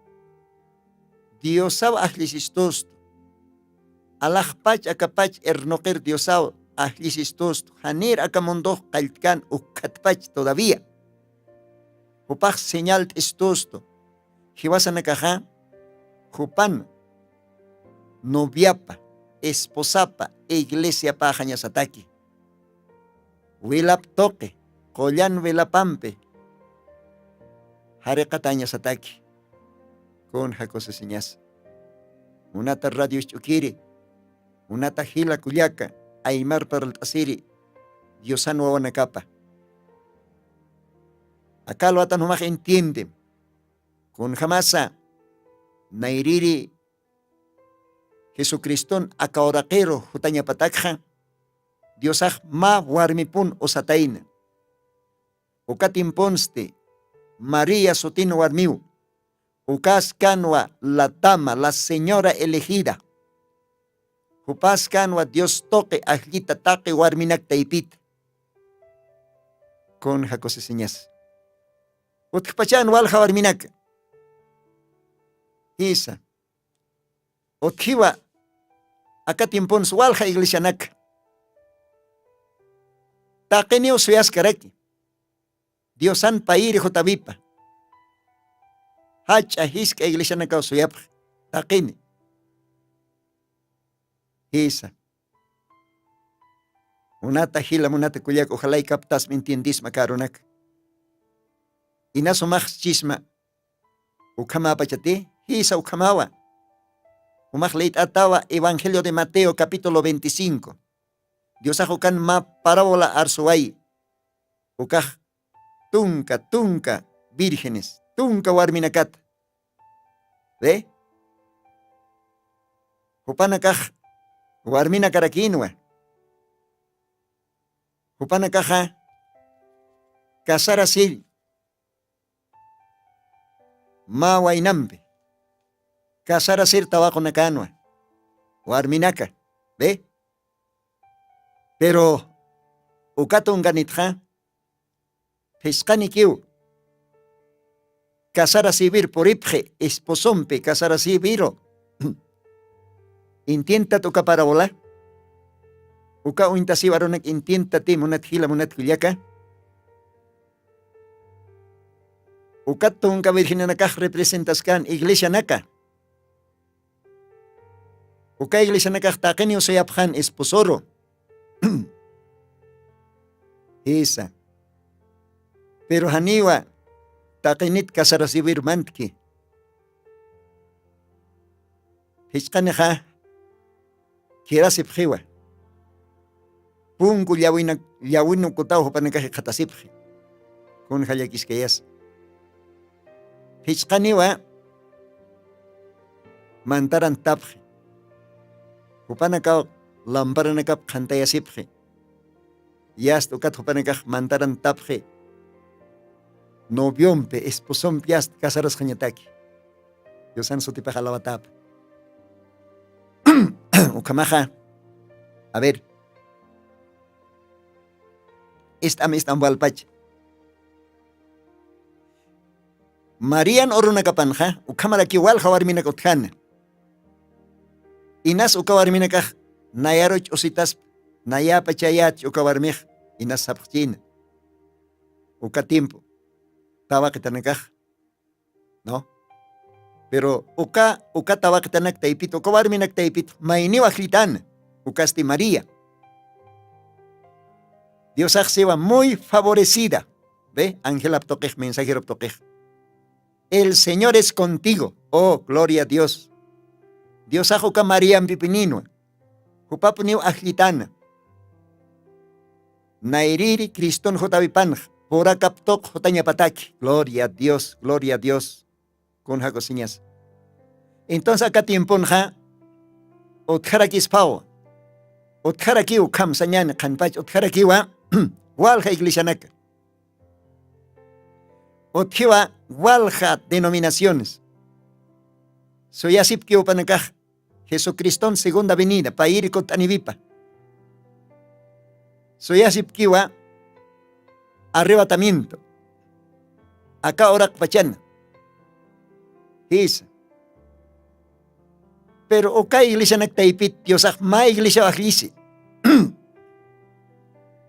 Diosaw ajllisistustu. Alaxpach akapach irnuqir diosaw ajllisistustu janir aka mundux qalltkän ukkhatpach todavía. Jupax señalt'istustu. Jiwasanakaxa jupan noviapa, esposapa, iglesiapaxañasataki. Wilap tuqi qullan wilapampi jariqatañasataki. Kun jakusisiñas? Munata radio isch'ukiri, munata jila kullaka aymar parlt'asiri diosan wawanakapa. Akalwatan jumax entiendem. Kunjamasa nayriri jesucristun aka uraqiru jutañapatakxa diosax mä warmipun usatayna. Uka timpunsti maría sutin warmiw. Ukas kanwa la dama la señora elegida. Jupas kanwa dios tuqi ajllita taqi warminak taypita. Kun jakusisiñas? Utkhpachan walja warminaka. Jisa. Utkhiwa aka timpuns walja iglesianaka taqiniw suyaskaraki. Diosan payiri jutawipa jach'a jisk'a iglesianakaw suyapxa taqini. Jisa. Munata jila munata kullak ujalaykaptasmi entiendisma karunaka. Inasumaxschisma. Ukhamapachati jisa ukhamawa. Umax liyt'atawa evangelio de mateo capítulo veinticinco. Diosax ukan mä parabola arsuwayi. Ukax tunka tunka vírgenes tunka warminakata. Ve. Jupanakax warminakarakinwa. Jupanakaxa casarasir mä waynampi casarasir tawaqunakanwa. Warminaka. Ve. Pero uka tunkanitxa phisqanikiw casarasïwir puripxi esposompi casarasïwiru. Intientat uka parabola? Uka uñtasiw arunak intientati munat jila munat kullaka. Ukat tunka virgenanakax representaskan iglesianaka. Uka iglesianakax taqiniw suyapxan esposoru. Jisa. Pero janiwa taqinit casarasiwir mantki. Jichqanixa kirasipxiwa. Punku llawina llawinu kutaw jupanakax ikxatasipxi. Kun jallakiskayas. Jichqaniwa mantaran tapxi. Jupanakaw lamparanakap qhantayasipxi. Yast ukat jupanakax mantaran tapxi. Noviompi esposompi yast casarasxañataki. Diosan sutipax alawatapa. Ukhamaxa, a ver, ist'am ist'am walpacha. Marian urunakapanxa ukhamaraki walja warminak utjana. Inas uka warminakax nayaru ch'usitaspa. Nayapa chayätch uka warmix. Inas sapxchina uka tiempo tawaqitanakax. No. Pero uka uka tawaqitanak taypit uka warminak taypit mayniw ajllitana. Ukasti maría. Diosax siwa muy favorecida. Ve, angelap tuqix mensajerop tuqix. El señor es contigo. Oh, gloria a dios. Diosax uka mariampipininwa. Jupapuniw ajllitana. Nayriri criston jutawipanx purakap tuq jutañapataki gloria a dios gloria a dios. Kun jakusiñas. Entonces aka tiemponxa utjarakispaw. Utjarakiw khamsañani qhanpach utjarakiwa. Walja iglesianaka utjiwa walja denominaciones. Suyasipkiwpanakax jesucriston segunda venida payiri kut'aniwipa. Suyasipkiwa arrebatamiento. Aka uraqpachana jisa. Pero uka iglesianak taypit diosax mä iglesiaw ajllisi.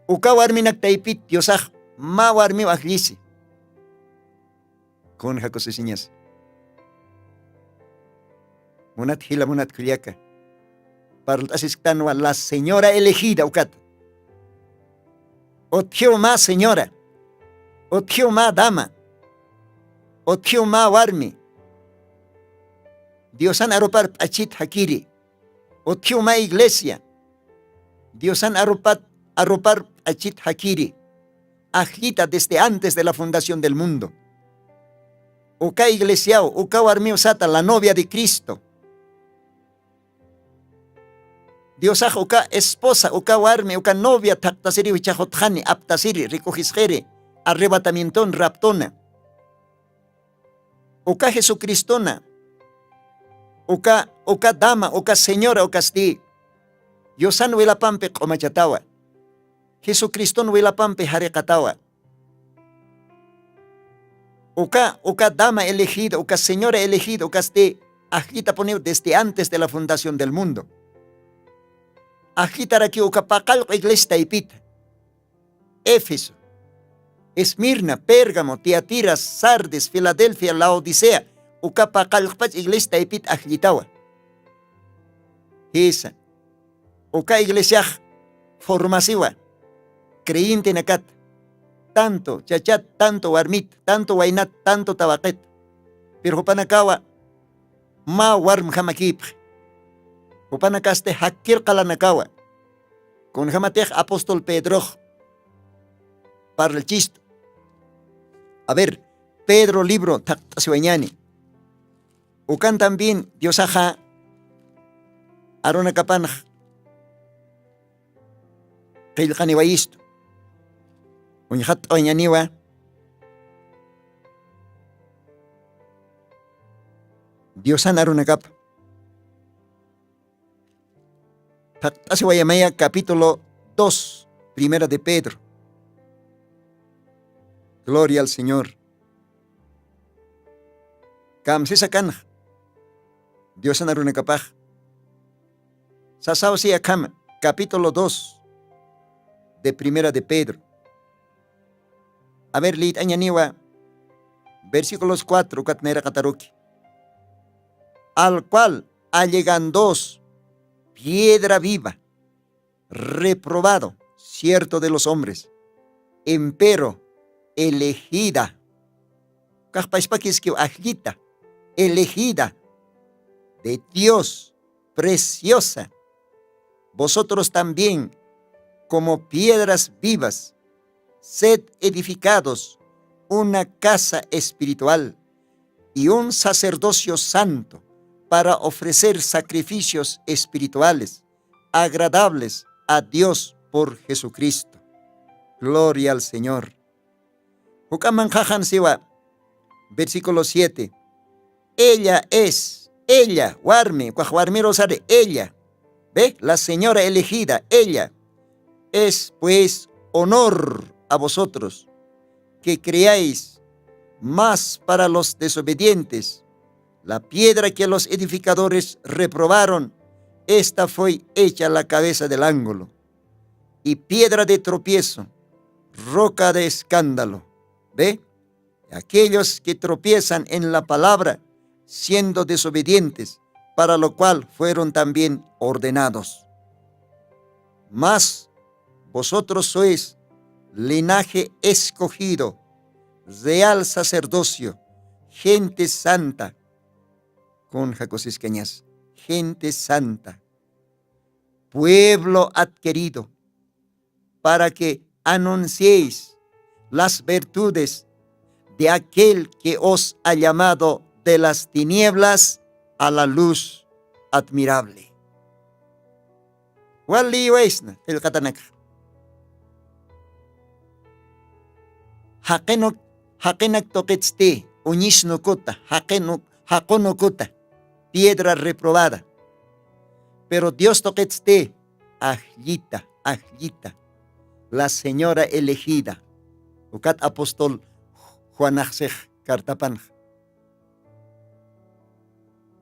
Uka warminak taypit diosax mä warmiw ajllisi. Kun jakusisiñas. Munat jila munat khullaka. Parlt'asisktanwa la señora elegida ukata. Utjiw mä señora. Utjiw mä dama. Utjiw mä warmi. Diosan arupar p'achit jakiri. Utjiw mä iglesia. Diosan arupat arupar p'achit jakiri. Ajllita desde antes de la fundación del mundo. Uka iglesiaw uka warmiw sata la novia de cristo. Diosax uka esposa uka warmi uka novia thaqtasiriw jichhaxutxani aptasiri rikujisqiri arrebatamienton raptuna. Uka jesucristona uka uka dama uka señora ukasti yusan wilapampi q'umachatawa. Jesucriston wilapampi jariqatawa. Uka uka dama elegida uka señora elegida ukasti ajllitapuniw desde antes de la fundación del mundo. Ajllitarakiw uka paqallq'u iglesia taypita éfeso, esmirna, pérgamo, tiatira, sardis, filadelfia, laodicea, uka paqallqpach iglesia taypit ajllitawa. Jisa. Uka iglesiax formasiwa creyentenakat, tanto chachat tanto warmit tanto waynat tanto tawaqit. Pero jupanakawa mä warmjamakipxi. Jupanakasti jakkir qalanakawa. Kunjamatix apóstol pedrox parlchistu. A ver, pedro libro thaqt'asiwañani. Ukan también diosaxa arunakapanx qillqaniwayistu. Uñxatt'awañaniwa diosan arunakapa. Thaqt'asiwayamaya capítulo dos, primera de pedro. Gloria al señor. Kamsisa kanxa diosan arunakapax. Sasaw si akhama capítulo dos de primera de pedro. A ver liyt'añaniwa versículos cuatro ukat nayraqataruki. Al cual allegan dos, piedra viva, reprobado, cierto de los hombres, empero elegida. Kaqpashpakiskiw ajllita, elegida de Dios, preciosa. Vosotros también, como piedras vivas, sed edificados una casa espiritual y un sacerdocio santo para ofrecer sacrificios espirituales agradables a Dios por Jesucristo. Gloria al Señor. Juk'aman qhaxan siwa, versículo siete. Ella es, ella, warmi, ukax warmiru sari, ella. ¿Ve? La señora elegida, ella. Es pues honor a vosotros, que creáis, más para los desobedientes, la piedra que los edificadores reprobaron, esta fue hecha la cabeza del ángulo, y piedra de tropiezo, roca de escándalo. ¿Ve? Aquellos que tropiezan en la palabra, siendo desobedientes, para lo cual fueron también ordenados. Mas vosotros sois linaje escogido, real sacerdocio, gente santa, con Jacosiscañas, gente santa, pueblo adquirido, para que anunciéis las virtudes de aquel que os ha llamado de las tinieblas a la luz admirable. Wal liwaysna qillqatanakxa. Jaqinuk, jaqinak tuqitsti, uñisnukuta, jaqinuk, jaqunukuta, piedra reprobada. Pero Dios tuqitsti, ajllita, ajllita, la señora elegida. Ukat apóstol Juanaxsix cartapanx.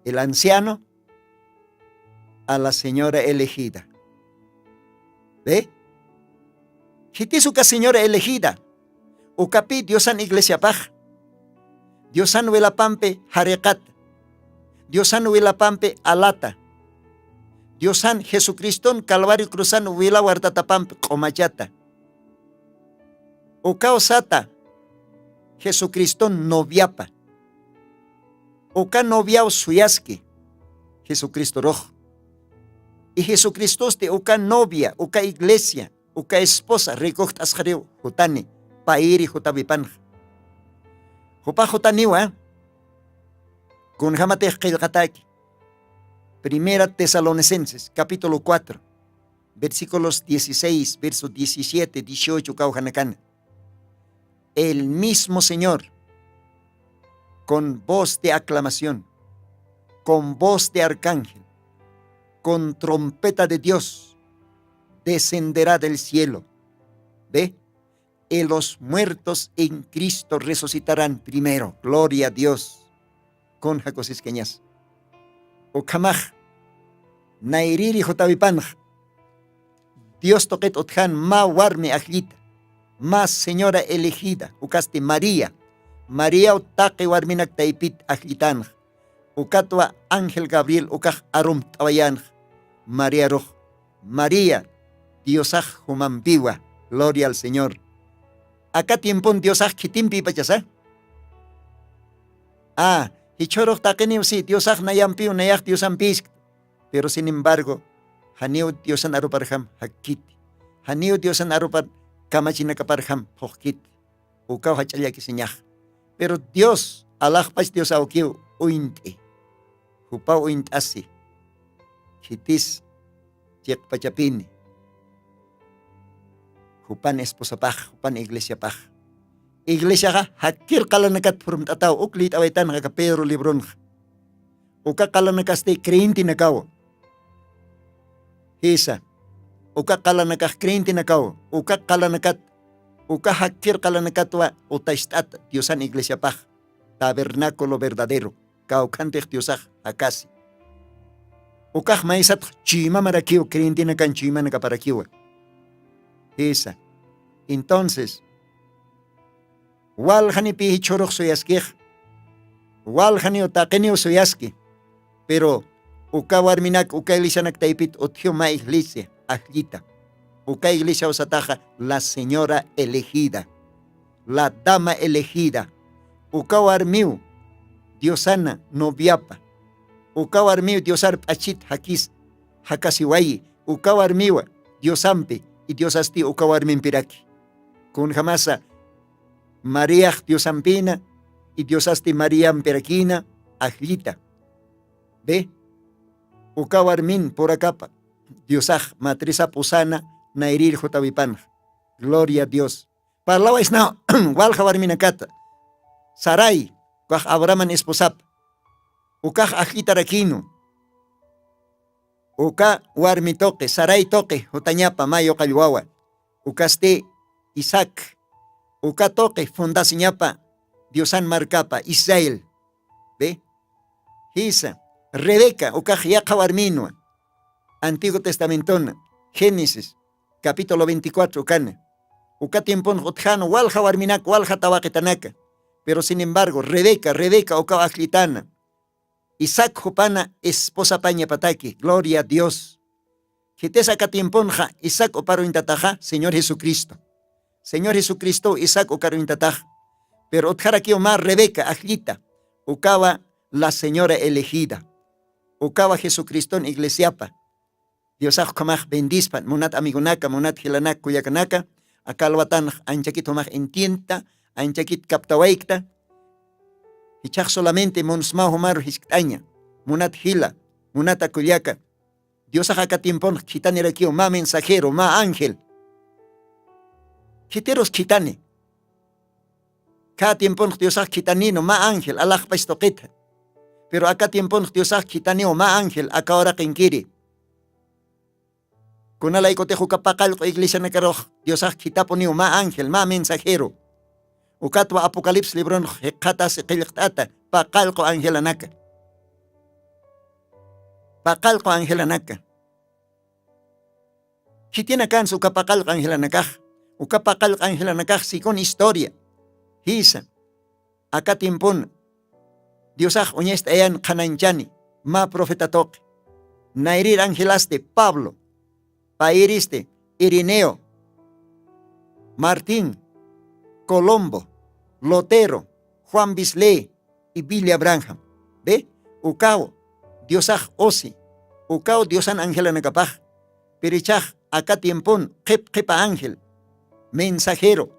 El anciano a la señora elegida. ¿Ve? Khitis uka señora elegida. Ukapi Diosan iglesiapax, Diosan wilapampi jariqata, Diosan wilapampi alata, Diosan Jesucriston Calvario cruzan wila wartatapampi q'umachata. Ukaw sata Jesucriston noviapa. Uka noviaw suyaski Jesucristorux. Y Jesucristosti uka novia, uka iglesia, uka esposa rikuxt'asxariw jutani, payiri jutawipanxa. Jupax jutaniwa, kunjamatix qillqataki. Primera Tesalonicenses, capítulo cuatro, versículos dieciséis, verso diecisiete, dieciocho, kawjanakana. El mismo Señor, con voz de aclamación, con voz de arcángel, con trompeta de Dios, descenderá del cielo. ¿Ve? Y los muertos en Cristo resucitarán primero. Gloria a Dios. Kun jakusiskeñas. Ukhamax nayriri jutawipanx Dios tuqit utjan mä warmi ajllita, mä señora elegida, ukasti María. Mariaw taqi warminak taypit ajllitanx. Ukatwa ángel Gabriel ukax arumt'awayänx Mariarux. María, Diosax jumampiwa. Gloria al Señor. Aka tiempon Diosax khitimpïpachasa. A, jichhürux taqiniw si Diosax nayampiw, nayax Diosampïskta. Pero sin embargo, janiw Diosan aruparjam jakkiti. Janiw Diosan arupar kamachinakaparjam phuqkiti. Ukaw jach'a llakisiñax. Pero Dios, alaxpach Dios awkiw uñt'i. Jupaw uñt'asi. Khitis chiqpachapini. Jupan esposapax, jupan iglesiapax. Iglesiaxa jakkir qalanakat phurmt'ataw, uk liyt'awaytanxa aka Pedro libronxa. Uka qalanakasti creyentenakaw. Jisa. Uka qalanakax creyentenakaw. Uka qalanakat, uka jakkir qalanakatwa utacht'at Diosan iglesiapax. Tabernáculo verdadero. Kawkhantix Diosax jakasi. Ukax maysatx chuymamarakiw, creyentenakan chuymanakaparakiwa. Jisa. Entonces, waljanipï jichhürux suyaskix. Waljaniw taqiniw suyaski. Pero uka warminak, uka iglesianak taypit utjiw mä iglesia ajllita. Uka iglesiaw sataxa la señora elegida, la dama elegida, Uka warmiw diosana noviapa, uka warmiw diosar p'achit jakis jakasiwayi, uka warmiwa diosampi, y diosasti uka warmimpiraki. Kunjamasa mariax diosampina, y diosasti mariampirakina ajllita. Ve, uka warmin purakapa diosax matrisap usana nayrir jutawipanxa. Gloria a dios. Parlawaysnaw walja warminakata, saray, ukax abrahaman esposapa, ukax ajllitarakinu. Uka warmi tuqi saray tuqi jutañapa mä yuqallwawa, ukasti isaac. Uka tuqi fundasiñapa diosan markapa israel. Ve, jisa, rebeca ukax yaqha warminwa. Antiguo testamentona, génesis capítulo veinticuatro ukana. Uka tiemponx utjäna walja warminak walja tawaqitanaka. Pero sin embargo rebeca rebeca ukaw ajllitana, isaac jupana esposapañapataki. Gloria a dios. Khitis aka tiemponxa isaac uparuñtataxa señor jesucristo. Señor jesucristow isaac ukaruñtataxa. Pero utjarakiw mä rebeca ajllita, ukawa la señora elegida. Ukawa jesucriston iglesiapa. Diosax ukhamax bendispan munat amigonaka munat jilanaka kullakanaka. Aka alwatanx anchakit jumax entiendta, anchakit kaptawaykta. Jichhax solamente munsmaw jumaru jiskt'aña, munat jila, munata kullaka. Diosax aka tiemponx khitanirakiw mä mensajero mä ángel. Khitirus khitani. Khä tiemponx diosax khitaninu mä ángel alaxpach tuqitha. Pero aka tiemponx diosax khitaniw mä ángel aka uraqinkiri. Kunalaykutix uka paqallq'u iglesianakarux diosax khitapuniw mä ángel mä mensajero. Ukatwa apocalipsis libronx jikxatasi qillqt'ata paqallq'u angelanaka. Paqallq'u angelanaka. Khitinakansa uka paqallq'u angelanakax. Uka paqallq'u angelanakax según historia, jisa, aka tiempona diosax uñast'ayan qhanañchani mä profeta tuqi. Nayrir angelasti pablo, payiristi irineo, martín, colombo, lotero, juan bisley, y billy abraham. Ve, ukaw diosax usi, ukaw diosan angelanakapax. Pirichax aka tiempon qhip qhipa ángel mensajero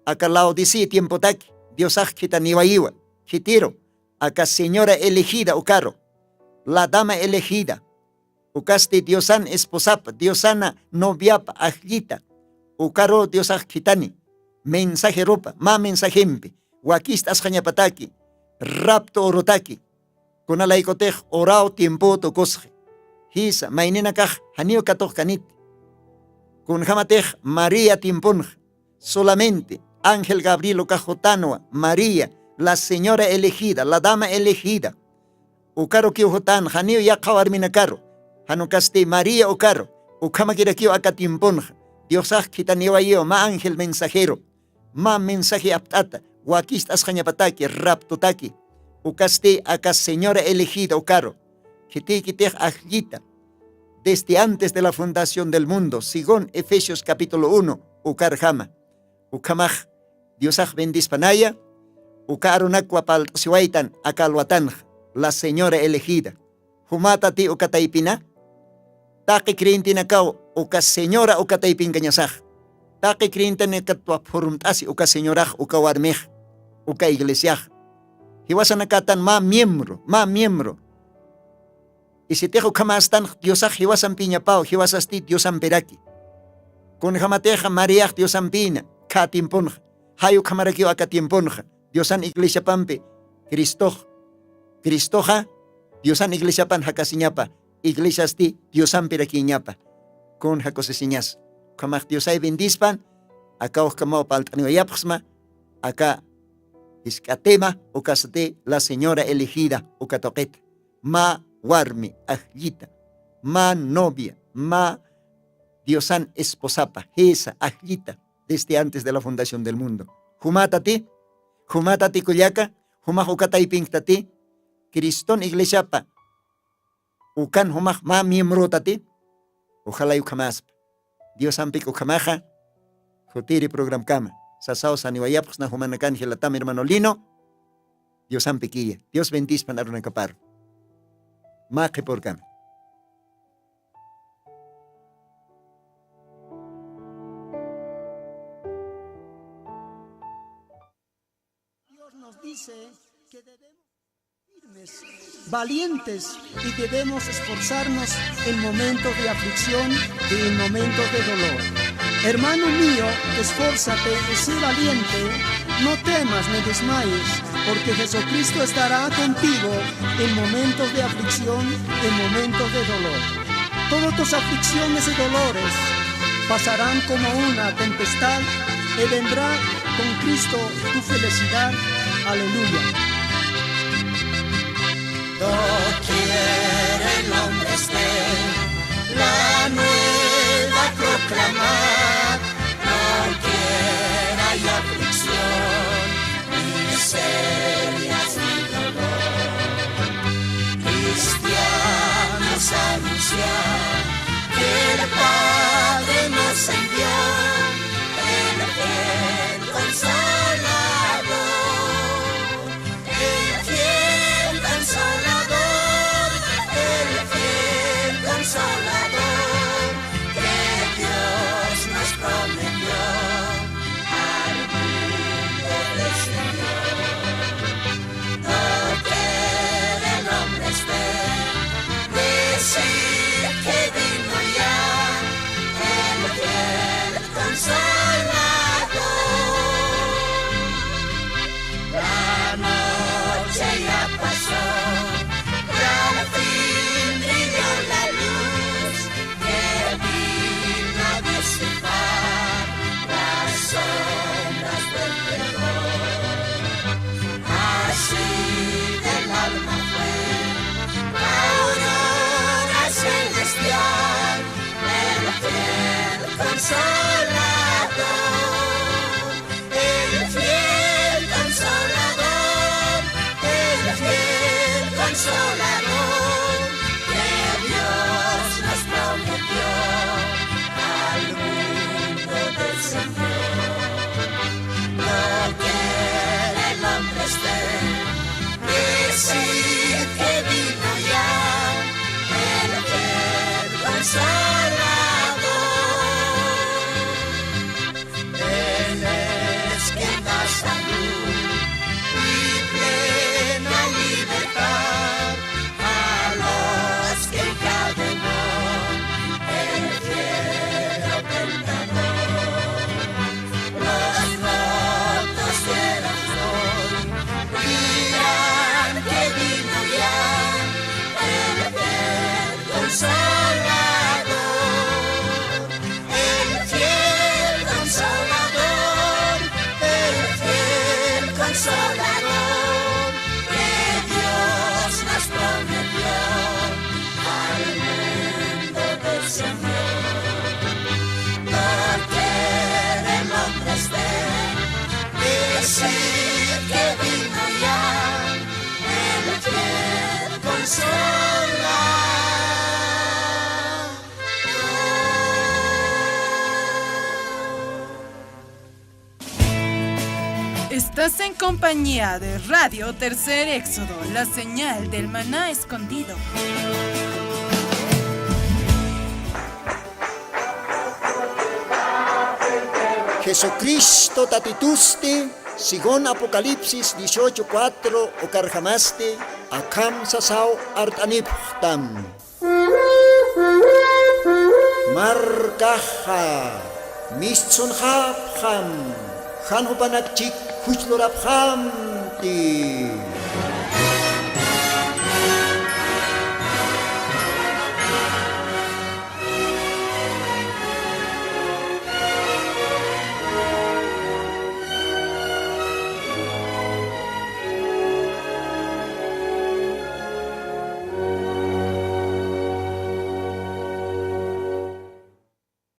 aka laodicea tiempotaki diosax khitaniwayiwa. Khitiru aka señora elegida ukaru, la dama elegida. Ukasti diosan esposapa diosana noviapa ajllita. Ukaru diosax khitani mensajeropa mä mensajempi wakist'asxañapataki rapto urutaki. Kunalaykutix uraw tiempo tukusxi. Jisa mayninakax janiw katuxkaniti. Kunjamatix maría tiemponxa solamente ángel gabriel ukax jutanwa maría, la señora elegida la dama elegida. Ukarukiw jutan janiw yaqha warminakaru, janukasti maría ukaru ukhamakirakiw aka tiemponxa diosax khitaniwayiw mä ángel mensajero mä mensaje apt'ata wakist'asxañapataki raptutaki. Ukasti aka señora elegida ukaru khitiykitix ajllita desde antes de la fundación del mundo según efesios capítulo uno ukarjama. Ukhamax diosax bendispanaya. Uka arunakwa palt'asiwaytan aka alwatanxa la señora elegida. Jumatati uka taypina taqi creyentenakaw uka señora uka taypinkañasax. Taqi creyentenakatwa phurumt'asi uka señorax uka warmix uka iglesiax. Jiwasanakatan mä miembro mä miembro. Isitix ukhamästanx diosax jiwasampiñapaw jiwasasti diosampiraki. Kunjamatixa mariax diosampina khä tiemponxa jay ukhamarakiw aka tiemponxa diosan iglesiapampi cristox cristoxa diosan iglesiapan jakasiñapa iglesiasti diosampirakïñapa. Kun jakusisiñas ukhamax diosay bendispan. Aka ujkamaw palt'aniwayapxsma aka jisk'atema ukasati la señora elegida uka tuqita mä warmi ajllita mä novia mä diosan esposapa jisa ajllita desde antes de la fundación del mundo. Jumatati jumatati kullaka jumax uka taypinktati criston iglesiapa ukan jumax mä miembrotati. Ujalay ukhamaspa diosampik ukhamaxa. Jutiri programkama sasaw saniwayapxsna jumanakan jilatam hermano lino. Diosampikiya. Dios bendispan arunakaparu. Mä qhipürkama. Dios nos dice que debemos ser firmes, valientes y debemos esforzarnos en momentos de aflicción y en momentos de dolor. Hermano mío, esfórzate y sé valiente, no temas ni desmayes, porque Jesucristo estará contigo en momentos de aflicción, en momentos de dolor. Todas tus aflicciones y dolores pasarán como una tempestad y vendrá con Cristo tu felicidad. Aleluya. Doquiera el hombre esté, la nueva proclamar, doquiera hay aflicción, miserias y dolor. Cristianos anunciar que el Padre nos envió, el fiel Consolador, el fiel Consolador, el fiel Consolador que Dios nos prometió, al mundo descendió. Doquiera el hombre esté, decid que vino ya el fiel Consolador. La noche ya pasó, ya al fin brilló la luz que vino a disipar las sombras del terror. Así del alma fue la aurora celestial, el fiel Consolador, el fiel Consolador, el fiel Consolador que Dios nos prometió, al mundo descendió. Doquiera el hombre esté, decid que vino ya el fiel Consolador. Él es quien da salud y plena libertad a los que encadenó el fiero tentador. Los rotos de la flor dirán que vino ya el fiel Consolador. El fiel Consolador, el fiel Consolador que Dios nos prometió, al mundo descendió. Doquiera el hombre esté, decid que vino ya el fiel Consolador. Estás en compañía de Radio Tercer Éxodo, la señal del maná escondido. Jesucristo Tatitusti, según Apocalipsis dieciocho cuatro, ukarjamasti akham sasaw art'anipxtam. Markaxa mistsunxapxam, jan jupanak chik juch lurapxamti.